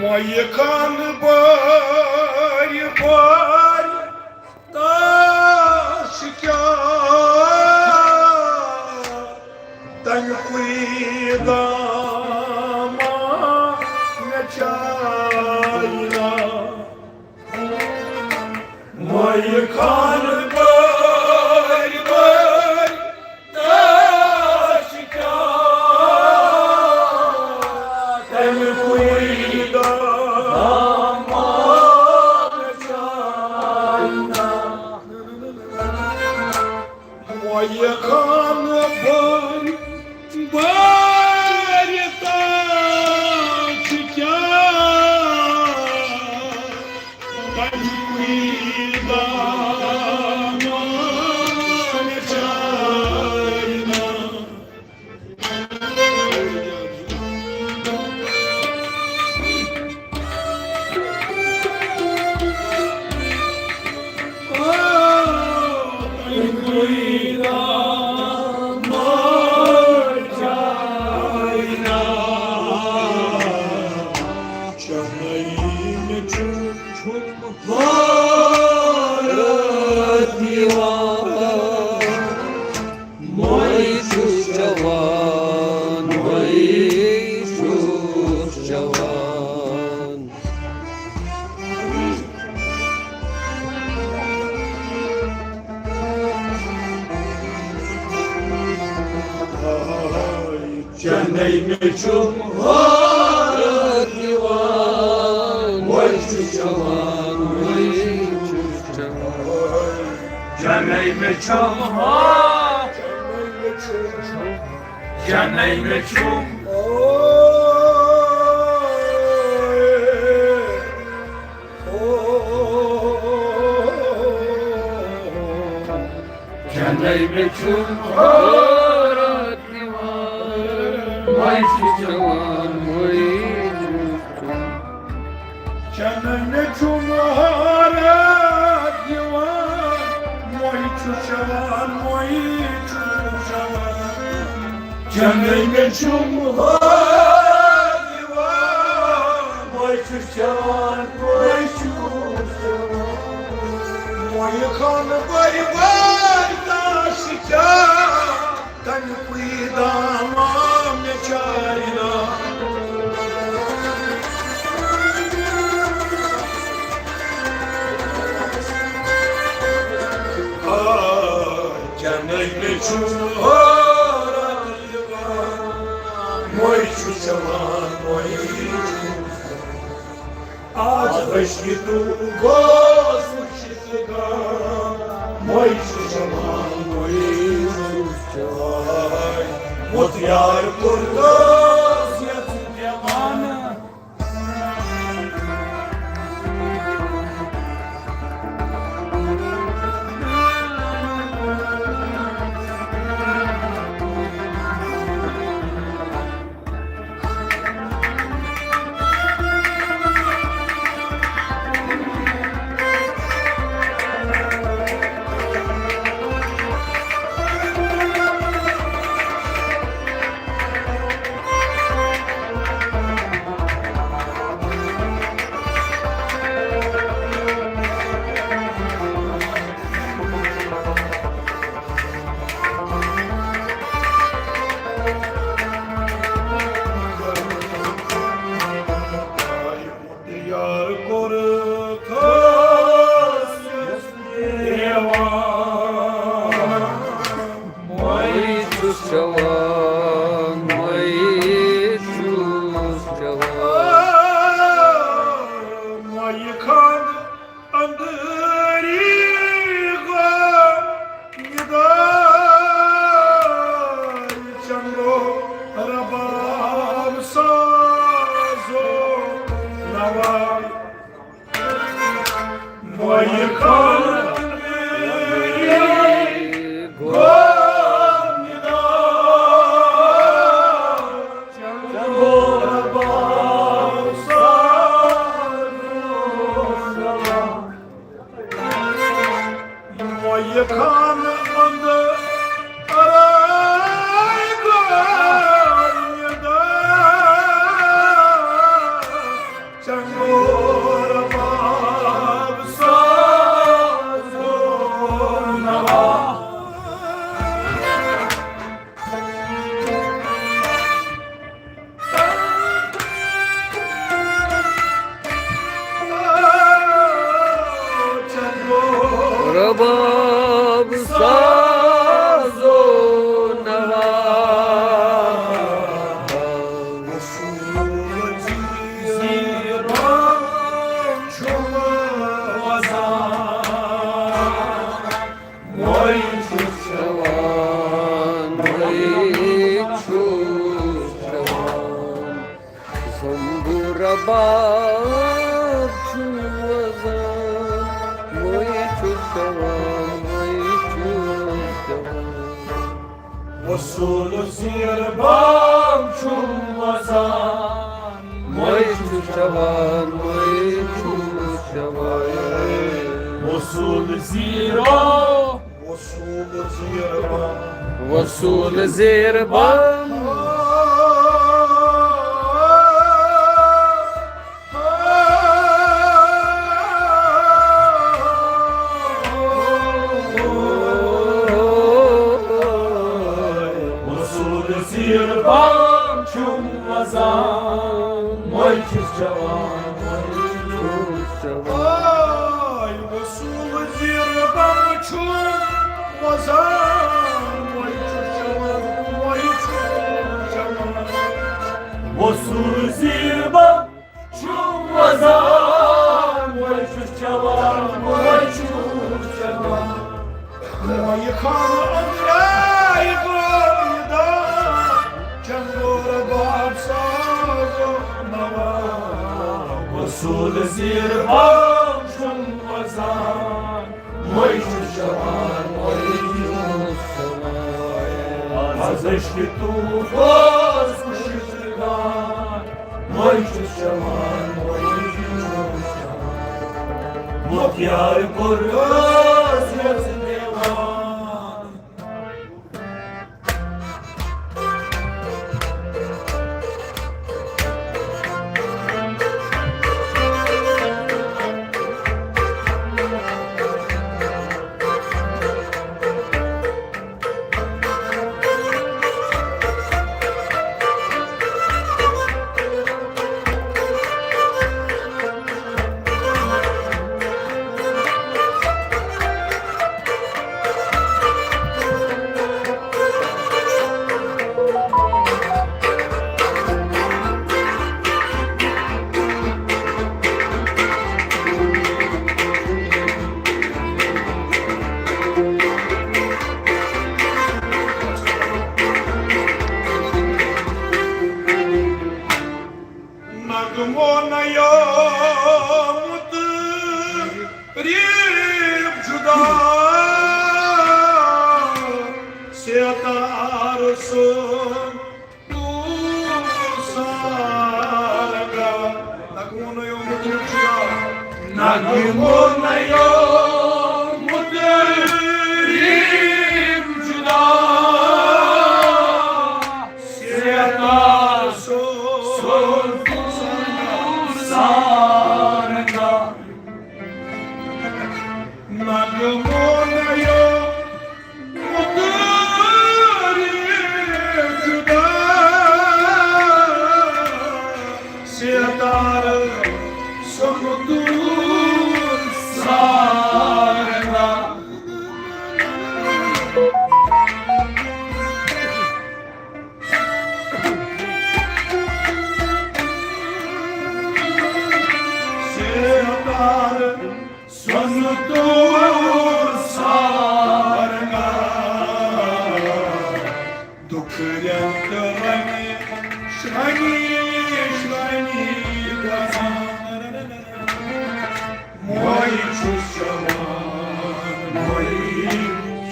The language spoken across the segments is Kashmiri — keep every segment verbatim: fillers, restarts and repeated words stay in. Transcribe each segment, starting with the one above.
مۄیہِ خان بٲرۍ بٲرۍ تاش کیٛاہ، تَمہِ کُے داما مےٚ چایہِ نا۔ مۄیہِ خان بٲرۍ بٲرۍ تاش کیٛاہ، تَمہِ کُے داما مےٚ چایہِ نا۔ مۄیہِ خان بٲرۍ بٲرۍ تاش کیٛاہ، تَمہِ کُے داما مےٚ چایہِ نا۔ مۄے چھُس چٮ۪وان، مۄے چھُس چٮ۪وان۔ چنَے مےٚ چھُم ہارٕ دِوان، مۄے چھُس چٮ۪وان، مۄے چھُس چٮ۪وان۔ چنَے مےٚ چھُم ہارٕ، چنَے مےٚ چھُم۔ چنَے مےٚ چھُم ہارٕ دِوان، مۄے چھُس چٮ۪وان، مۄے چھُس چٮ۪وان۔ چنَے مےٚ چھُم ہارٕ دِوان، مۄے چھُس چٮ۪وان، مۄے چھُس چٮ۪وان۔ چنَے مےٚ چھُم ہارٕ دِوان، مۄے چھُس چٮ۪وان، مۄے چھُس چٮ۪وان۔ مۄیہِ خان بٲرۍ بٲرۍ تاش کیٛاہ، تَمہِ کُے داما مےٚ چایہِ نا۔ آ، چنَے مےٚ چھُم ہارٕ دِوان، مۄے چھُس چٮ۪وان، مۄے چھُس۔ آز ٲسۍ یہِ تہٕ گوس وٕچھِتھ گام، مۄے چھُ چٮ۪وان، مۄے چھُ چٮ۪وان۔ مُتیار کوٚر گوس یَتھ دیوانہٕ۔ یار کوٚر خاص دیوان۔ مۄے چھُس چٮ۪وان، مۄے چھُس چٮ۪وان۔ مۄیہِ خان أنٛدری غم نِدٲے چنگو رباب سازو نواب۔ مۄیہِ خان أنٛدری غم نِدٲے چنگو رباب سازو نواب۔ مۄیہِ خان أنٛدرے گۄڈٕنِدٕ۔ کباب چھُم وزان، وۄنۍ چھُس کھٮ۪وان، وۄنۍ چھُس کھٮ۪وان۔ وصول زیر بام چھُم وزان، وۄنۍ چھُس چٮ۪وان، وۄنۍ چھُس چٮ۪وان۔ وصول زیر بام، وصول زیر بام، وصول زیر بام۔ وصول زیر بام چھُم وزان، وۄنۍ چھُس چٮ۪وان، وۄنۍ چھُس چٮ۪وان۔ آے وصول زیر بام چھُم وزان، وۄنۍ چھُس چٮ۪وان، وۄنۍ چھُس چٮ۪وان۔ وصول زیر بام چھُم وزان، وۄنۍ چھُس چٮ۪وان، وۄنۍ چھُس چٮ۪وان۔ مویہِ خانہٕ أنٛدرَے گوٚو یہِ دان، چندور باب ساز و نوا۔ وصول زیر بام چھُم وزان، وۄنۍ چھُس چٮ۪وان، وۄنۍ چھُس چٮ۪وان۔ از عشقِ طوٗفانَس وٕچھِتھ گان، وۄنۍ چھُس چٮ۪وان، وۄنۍ چھُس چٮ۪وان۔ مۄخیار کوٚر رٲژ رٲژ دیوان۔ نغمو نیومُت ریٖم جُدا، سیتار سُنٛد طوٗفان سارگا۔ نغمو نیومُت ریٖم جُدا، نغمو نیومُت ریٖم جُدا، سیتار سُنٛد سارگا۔ نغمو نیومُت ریٖم جُدا، سیتار سُنٛد طوٗفان سارگا۔ سیتار سُنٛد طوٗفان سارگا۔ دُکھ رٮ۪تھ رنہِ شرنہِ شرنہِ گژھان۔ وۄنۍ چھُس چٮ۪وان، وۄنۍ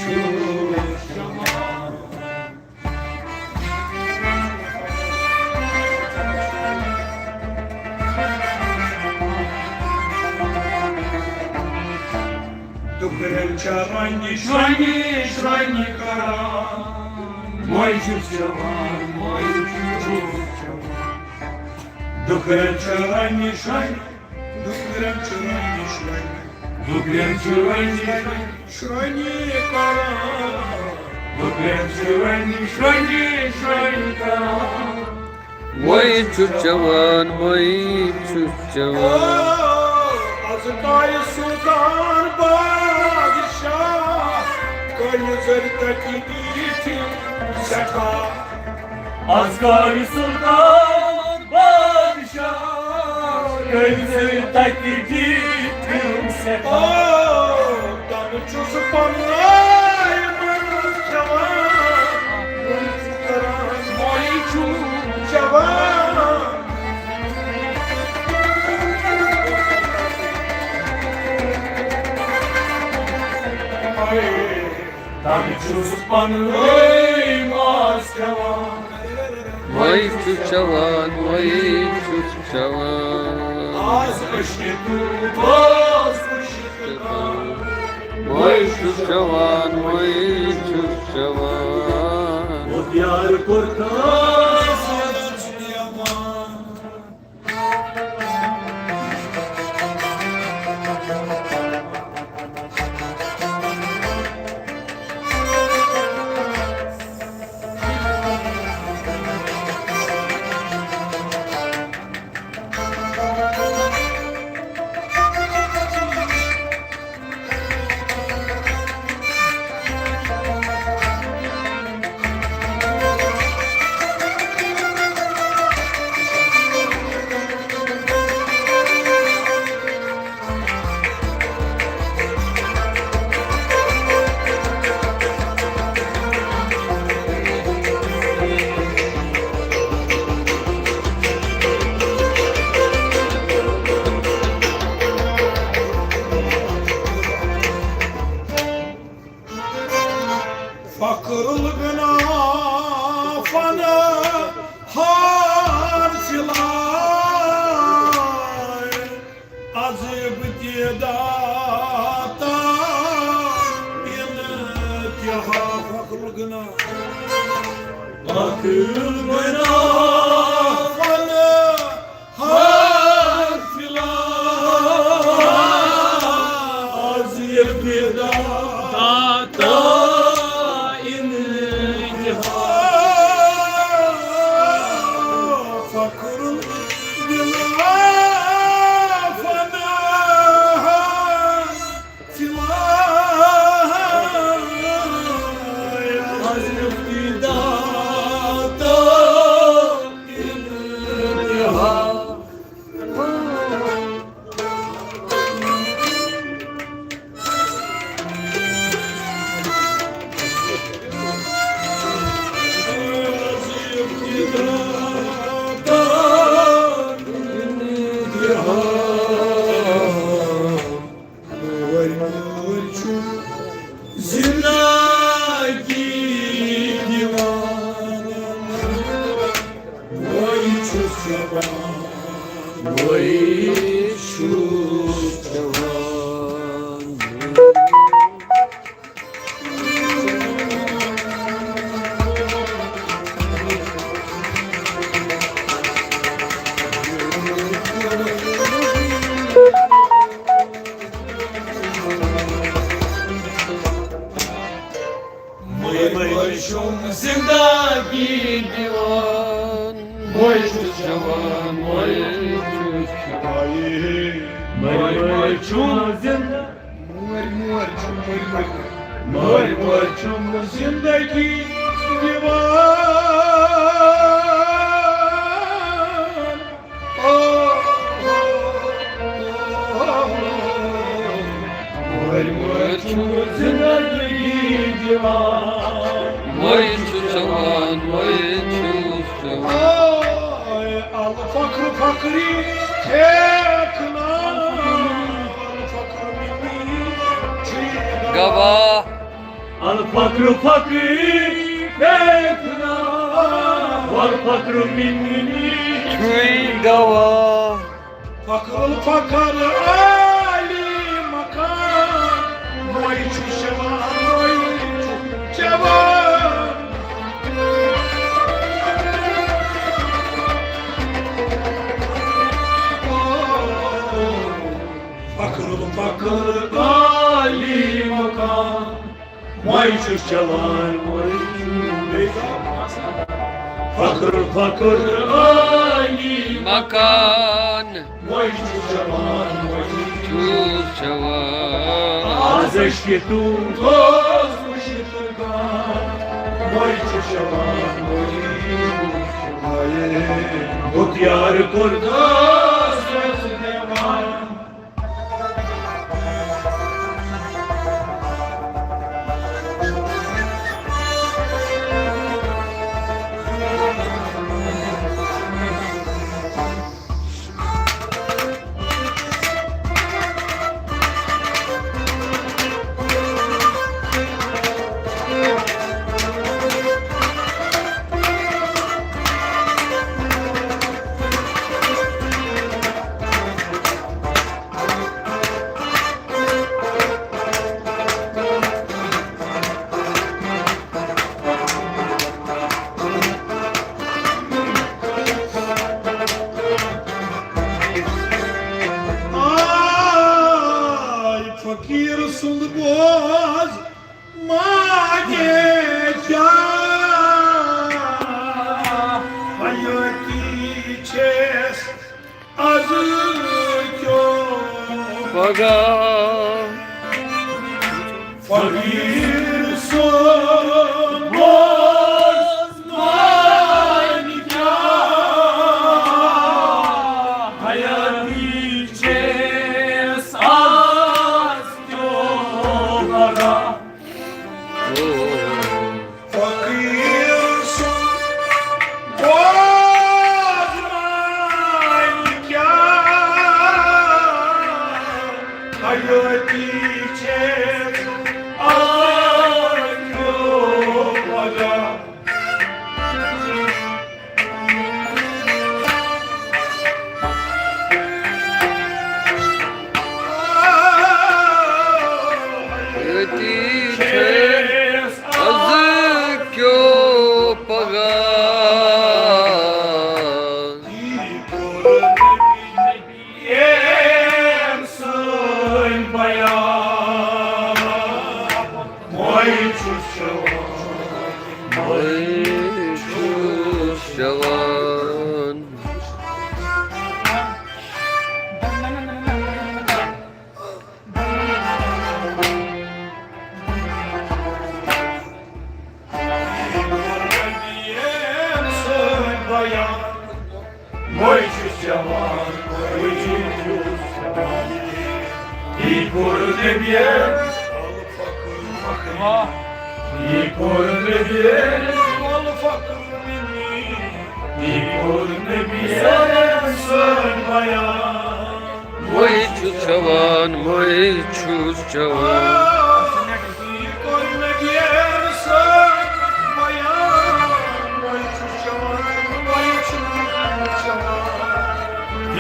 چھُس چٮ۪وان۔ دُکرٮ۪ن چھا رۄنہِ شرۄنہِ شرۄنہِ کران۔ وۄنۍ چھُس چٮ۪وان، وۄنۍ چھُس چٮ۪وان۔ دُکرٮ۪ن چھا رۄنہِ شرۄنہِ، دُکرٮ۪ن چھا رۄنہِ شرۄنہِ۔ دُکرٮ۪ن چھا رۄنہِ شرۄنہِ۔ شرۄنہِ کران۔ دُکرٮ۪ن چھا رۄنہِ شرۄنہِ شرۄنہِ کران۔ وۄنۍ چھُ چٮ۪وان، وۄنۍ چھُ چٮ۪وان۔ از کایہِ سلطان بادشاہ، کٔلۍ زٔرۍ تٔتی دِتِم سٮ۪ٹھاہ۔ از کایہِ سلطان بادشاہ، کٔلۍ زٔرۍ تٔتی دِتِم سٮ۪ٹھاہ۔ او، تَنہٕ چھُس پنٛنَے منٛز کھٮ۪وان، وۄنۍ چھُ کران، وۄنۍ چھُ چٮ۪وان۔ چھُس پنٕنۍ ماز کھٮ۪وان۔ وۄنۍ چھُس چٮ۪وان، وۄنۍ چھُس چٮ۪وان۔ آز أسۍ تہِ تہٕ باز وٕچھِتھ کانٛہہ۔ وۄنۍ چھُس چٮ۪وان، وۄنۍ چھُس چٮ۪وان۔ یار کوٚر تاس۔ فخر الغنا فن ہار سلائے، از ابتدا تا انتہا۔ فخر الغنا، فخر الغنا فن ہار سلائے، از ابتدا تا انتہا۔ فخر الغنا فن ہار سلائے، از ابتدا تا انتہا۔ مٲرۍ مٲرۍ چھُ زِندگی دِوان، وۄنۍ چھُس چٮ۪وان، وۄنۍ چھُس چٮ۪وان۔ مٔرۍ مٔرۍ چھُم زِندگی دِوان، مٔرۍ چھُس چٮ۪وان، مٔرۍ چھُس چٮ۪وان۔ مٔرۍ مٔرۍ چھُم زِندٕ، مٔرۍ مٔرۍ چھُم، مٔرۍ مٔرۍ، مٔرۍ مٔرۍ چھُم زِندگی دِوان۔ مٔرۍ مٔرۍ چھُم زِندگی دِوان۔ وۄنۍ چھُ چٮ۪وان، وۄنۍ چھُس چٮ۪وان۔ الفخر فخری ٹھیکہٕ ناو، الفخر منی چھُے گواہ۔ الفخر فخری ٹھیکہٕ ناو، الفخر منی چھُے گواہ۔ فخر الفخر عالی مقام، وۄنۍ چھُ شوان، وۄنۍ چھُ شوان۔ فخر الفخر عالی مقام، وۄنۍ چھُس چٮ۪وان، وۄنۍ چھُس بیٚیہِ۔ فخر الفخر عالی مقام۔ وۄنۍ چھُس چٮ۪وان، وۄنۍ چھُس چٮ۪وان۔ آز أسۍ تہِ تُل اوس وٕچھِتھ گان۔ وۄنۍ چھُس چٮ۪وان، وۄنۍ چھُس چٮ۪وان۔ بُتھ یار کوٚر داس دِوان۔ چھس از کیو پگاہ۔ فقیر سُنٛد وۄزمان کیٛاہ حیٲتی چھس از کیو پگاہ۔ فقیر سُنٛد وۄزمان کیٛاہ حیٲتی چھے آز کیو پگاہ۔ حیٲتی چھے از کیو پگاہ۔ یِم سٲنۍ بیان، وۄنۍ چھُس چٮ۪وان، وۄنۍ چھُس چٮ۪وان۔ وۄنۍ چھُس چٮ۪وان، وۄنۍ چھُس چٮ۪وان۔ یہِ کوٚر نبیَن، یہِ کوٚر نبیَن، یہِ کوٚر نبیَن سٲنۍ بیان۔ وۄنۍ چھُس چٮ۪وان، وۄنۍ چھُس چٮ۪وان۔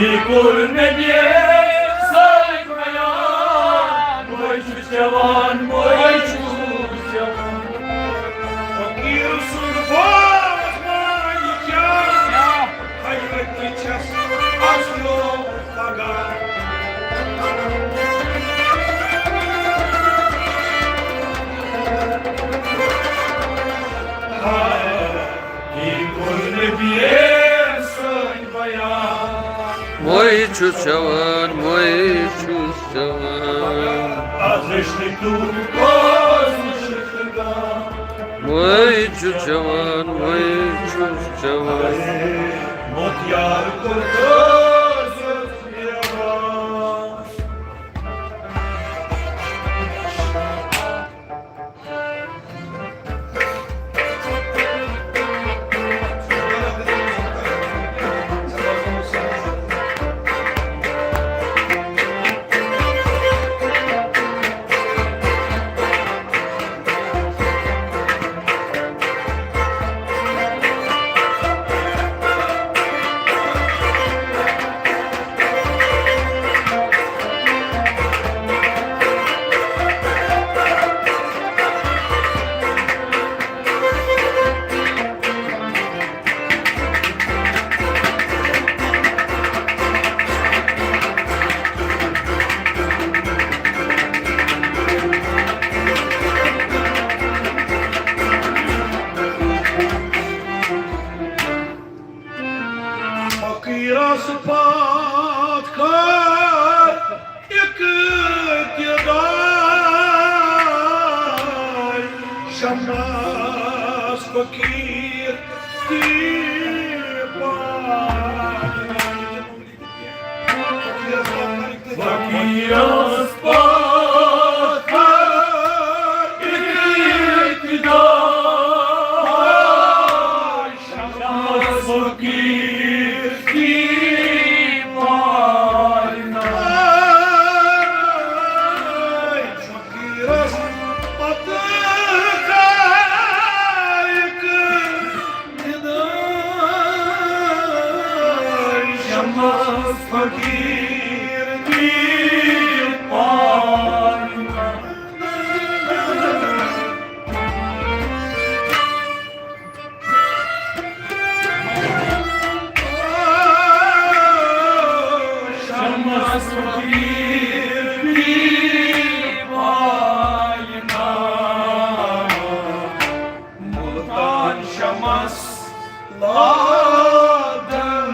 یہِ کوٚر نبیَن سٲنۍ بیان۔ وۄنۍ چھُس چٮ۪وان، وۄنۍ چھُس چٮ۪وان۔ فقیٖر سُنٛد بوز وۄنۍ کیٛاہ حیٲتی چھَس از یو پگاہ۔ یہِ کوٚر نبیَن سٲنۍ بیان۔ وۄنۍ چھُس چٮ۪وان، وۄنۍ چھُس چٮ۪وان۔ از رشتہٕ کیُتھ اوس رشتہٕ۔ وۄنۍ چھُس چٮ۪وان، وۄنۍ چھُس چٮ۪وان۔ مُختیار کوٚر کٲنٛسہِ یوان۔ فقیرس پتھ کر اقتدار، شمس فقیر کی پاس۔ فقیرس پتھ کر اقتدار، شمس فقیر کی پالنا۔ فقیرس پتھ کر شمس فقیر کی پالنا۔ شمس فقیر کی پالنا۔ ملتان شمس لادن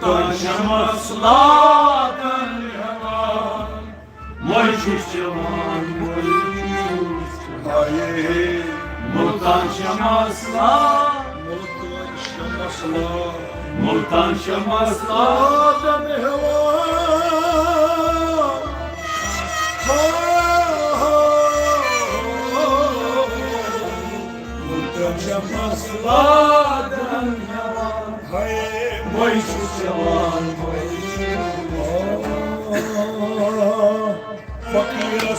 مُلتان شمس لادن ہٮ۪وان، وۄنۍ چھُس چٮ۪وان، وۄنۍ چھُس چٮ۪وان۔ ہایے۔ مُلتان شمس لادن، مُلتان شمس لادن۔ مُلتان شمس لادن ہٮ۪وان۔ ہا، ہا، ہا۔ مُلتان شمس لادن ہٮ۪وان۔ ہایے، وۄنۍ چھُس چٮ۪وان، وۄنۍ چھُس چٮ۪وان۔ فقیٖر